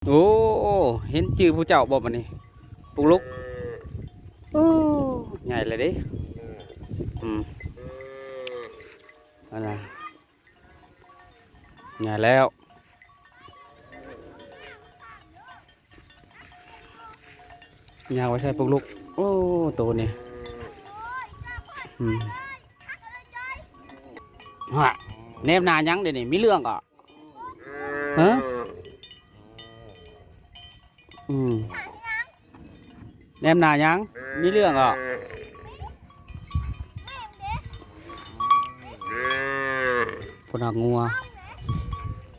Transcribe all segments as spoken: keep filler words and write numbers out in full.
โอ้ เห็นจื่อผู้เจ้าบ่บัดนี้ ปุกลุก โอ้ ใหญ่เลยเด้ อืม นั่นล่ะ ใหญ่แล้ว ย่างไว้ใส่ปุกลุก โอ้ โตนี่ อืม ฮะ แนมหน้าหยังเดี๋ยวนี้ มีเรื่องก่อ ฮะ อืม แนมหน้าหยัง มีเรื่องก่อ พุ้นน่ะงัว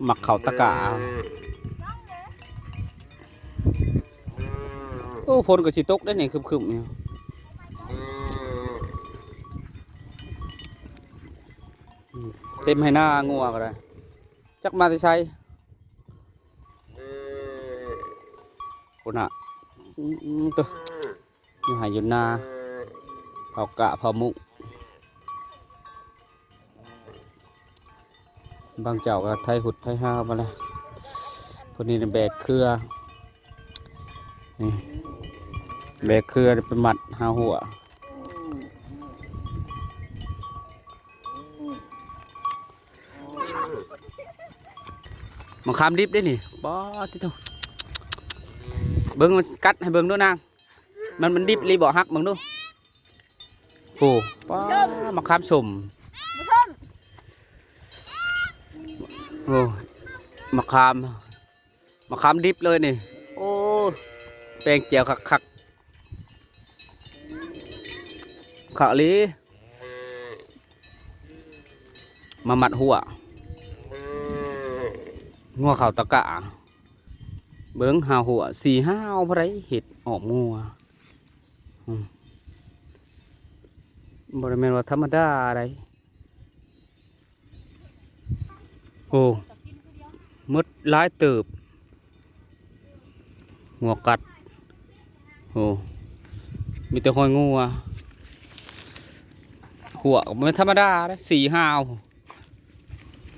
มักเข้าตะกร้า โอ้ ฝนก็สิตกได้นี่ ครึ้มๆอยู่ อืม เต็มไฮ่นางัวก็ได้ จักมาแต่ไส พุ้นน่ะ อืม อืม โต อยู่ไฮ่อยู่นา เผากะเผามุ บางเจ้าก็ไถหุดไถฮามาแล้ว พุ้นนี่น่ะแบกเครือ นี่ แบกเครือไปมัดหาหัว มะขามดิบเด้นี่ ป๊าด ติโธ่ เบิ่งมันกัดให้เบิ่งดูนาง มัน มันดิบอีหลีบ่ หักเบิ่งดู โอ้ ป๊าด มะขามส้ม โอ้ มะขาม มะขามดิบเลยนี่ โอ้ แป้งแจ่วคักๆ คักอีหลี มามัดหัว งัวเข้าตะกร้า เบิ่งหาหัว สี่ห้าว ผู้ใดเฮ็ดอ้อมงัว อืม บ่ได้แม่นว่าธรรมดาใด โอ้ หมดหลายเติบ งัวกัด โอ้ มีแต่ฮอยงัว หัวก็บ่แม่นธรรมดาเด้ สี่ห้าว